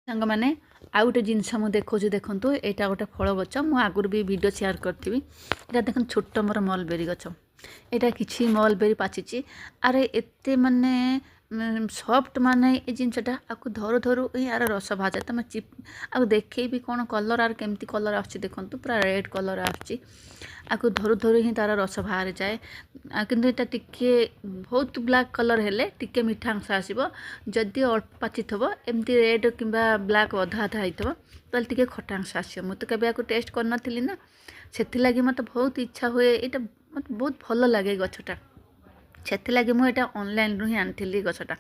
ସାଙ୍ଗମାନେ, ଆଉ ଗୋଟେ ଜିନିଷ ମୁଁ ଦେଖାଉଛି, ଦେଖନ୍ତୁ। ଏଇଟା ଗୋଟେ ଫଳ ଗଛ, ମୁଁ ଆଗରୁ ବି ଭିଡ଼ିଓ ସେୟାର କରିଥିବି। ଏଇଟା ଦେଖନ୍ତୁ, ଛୋଟ ମୋର ମଲବେରୀ ଗଛ। ଏଇଟା କିଛି ମଲବେରୀ ପାଚିଛି। ଆରେ, ଏତେ ମାନେ ସଫ୍ଟ, ମାନେ ଏ ଜିନିଷଟା ଆକୁ ଧରୁ ଧରୁ ହିଁ ଆର ରସ ବାହାରିଯାଏ। ତମେ ଚିପ୍ ଆଉ ଦେଖେଇବି କ'ଣ କଲର୍, ଆର କେମିତି କଲର୍ ଆସୁଛି ଦେଖନ୍ତୁ, ପୁରା ରେଡ଼୍ କଲର୍ ଆସୁଛି। ଆକୁ ଧରୁ ଧରୁ ହିଁ ତା'ର ରସ ବାହାରିଯାଏ। ଆଉ କିନ୍ତୁ ଏଇଟା ଟିକିଏ ବହୁତ ବ୍ଲାକ୍ କଲର୍ ହେଲେ ଟିକେ ମିଠା ଅଂଶ ଆସିବ। ଯଦି ଅଳ୍ପ ପାଚିଥିବ, ଏମିତି ରେଡ଼୍ କିମ୍ବା ବ୍ଲାକ୍ ଅଧା ଅଧା ହେଇଥିବ, ତାହେଲେ ଟିକେ ଖଟା ଅଂଶ ଆସିବ। ମୁଁ ତ କେବେ ଆକୁ ଟେଷ୍ଟ କରିନଥିଲି ନା, ସେଥିଲାଗି ମୋତେ ବହୁତ ଇଚ୍ଛା ହୁଏ। ଏଇଟା ମୋତେ ବହୁତ ଭଲ ଲାଗେ ଏ ଗଛଟା, ସେଥିଲାଗି ମୁଁ ଏଇଟା ଅନଲାଇନ୍ରୁ ହିଁ ଆଣିଥିଲି। ଗଛଟା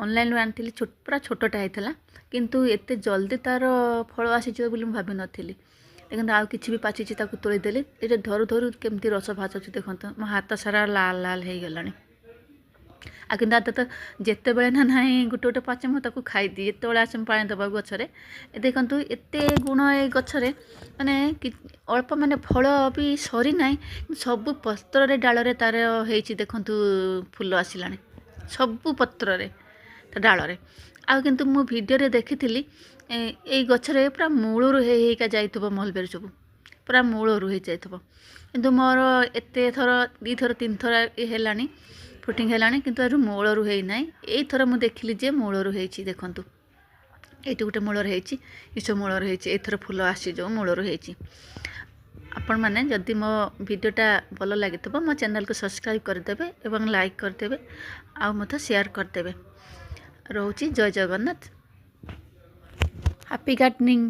ଅନଲାଇନ୍ରୁ ଆଣିଥିଲି, ପୁରା ଛୋଟଟା ହେଇଥିଲା, କିନ୍ତୁ ଏତେ ଜଲ୍ଦି ତା'ର ଫଳ ଆସିଯିବ ବୋଲି ମୁଁ ଭାବିନଥିଲି। ଦେଖନ୍ତୁ, ଆଉ କିଛି ବି ପାଚିଛି, ତାକୁ ତୋଳିଦେଲି। ଏଇଟା ଧରୁ ଧରୁ କେମିତି ରସ ବାହାରୁଛି ଦେଖନ୍ତୁ, ମୋ ହାତ ସାରା ଲାଲ ଲାଲ ହେଇଗଲାଣି। ଆଉ କିନ୍ତୁ ତ ଯେତେବେଳେ ନା ନାହିଁ ଗୋଟେ ଗୋଟେ ପାଚେ, ମୁଁ ତାକୁ ଖାଇଦିଏ ଯେତେବେଳେ ଆସେ ମୁଁ ପାଣି ଦେବାକୁ ଗଛରେ। ଏ ଦେଖନ୍ତୁ, ଏତେ ଗୁଣ ଏ ଗଛରେ, ମାନେ ଅଳ୍ପ ମାନେ ଫଳ ବି ସରିନାହିଁ, ସବୁ ପତ୍ରରେ ଡାଳରେ ତାର ହେଇଛି। ଦେଖନ୍ତୁ, ଫୁଲ ଆସିଲାଣି ସବୁ ପତ୍ରରେ, ତା ଡାଳରେ। ଆଉ କିନ୍ତୁ ମୁଁ ଭିଡ଼ିଓରେ ଦେଖିଥିଲି, ଏଇ ଗଛରେ ପୁରା ମୂଳରୁ ହେଇ ହେଇକା ଯାଇଥିବ ମଲବେରୀ ସବୁ, ପୁରା ମୂଳରୁ ହେଇଯାଇଥିବ। କିନ୍ତୁ ମୋର ଏତେ ଥର, 2 ଥର 3 ଥର ହେଲାଣି, ଫ୍ରୁଟିଂ ହେଲାଣି, କିନ୍ତୁ ଏରୁ ମୂଳରୁ ହେଇନାହିଁ। ଏଇଥର ମୁଁ ଦେଖିଲି ଯେ ମୂଳରୁ ହେଇଛି। ଦେଖନ୍ତୁ, ଏଇଠି ଗୋଟେ ମୂଳରେ ହେଇଛି, ଏସବୁ ମୂଳରେ ହେଇଛି। ଏଇଥର ଫୁଲ ଆସିଛି ଯେଉଁ ମୂଳରୁ ହେଇଛି। ଆପଣମାନେ ଯଦି ମୋ ଭିଡ଼ିଓଟା ଭଲ ଲାଗିଥିବ, ମୋ ଚ୍ୟାନେଲକୁ ସବସ୍କ୍ରାଇବ୍ କରିଦେବେ ଏବଂ ଲାଇକ୍ କରିଦେବେ ଆଉ ମଧ୍ୟ ସେୟାର କରିଦେବେ। ରହୁଛି, ଜୟ ଜଗନ୍ନାଥ, ହାପି ଗାର୍ଡେନିଂ।